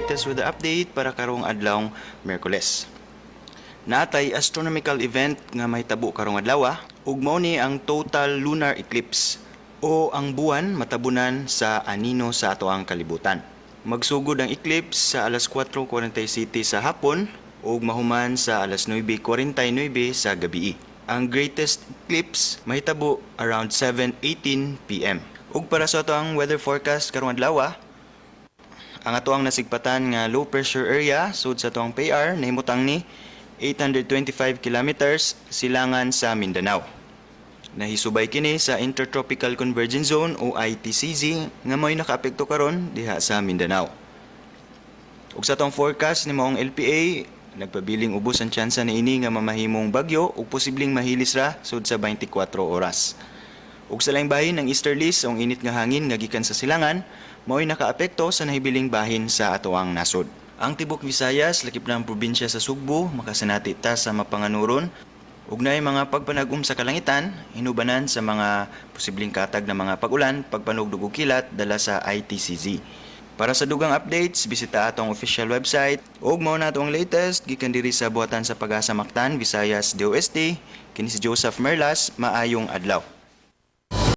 latest weather update para karong adlawng Miyerkules. Natay astronomical event nga mahitabo karong adlaw ug mao ni ang total lunar eclipse o ang buwan matabunan sa anino sa atoang kalibutan. Magsugod ang eclipse sa alas 4:47 sa hapon ug mahuman sa alas 9:49 sa gabii. Ang greatest eclipse mahitabo around 7:18 PM. Ug para sa atoang weather forecast karong adlaw, ang atoang nasigpatan nga low pressure area sud sa atoang PAR nahimutang ni 825 kilometers silangan sa Mindanao. Nahisubay kini sa Intertropical Convergence Zone o ITCZ nga mao'y nakaapekto karon diha sa Mindanao. Ug sa atong forecast ni maong LPA, nagpabiling ubos ang tsansa niini nga mamahimong bagyo ug posibleng mahilis ra sud sa 24 oras. Ug sa laing bahin, ang easterlies o ang init nga hangin nga gikan sa silangan mao'y nakaapekto sa nahibiling bahin sa atoang nasod. Ang tibok Visayas, lakip na ang probinsya sa Sugbo, makasanati ta sa mapanganuron ug naay mga pagpanag-om sa kalangitan, hinubanan sa mga posibleng katag na mga pag-ulan, pagpanugdog ug kilat dala sa ITCZ. Para sa dugang updates, bisita atong official website ug mao na ang latest gikan diri sa Buhatan sa Pag-asa Mactan, Visayas, DOST. Kini si Joseph Merlas, maayong adlaw.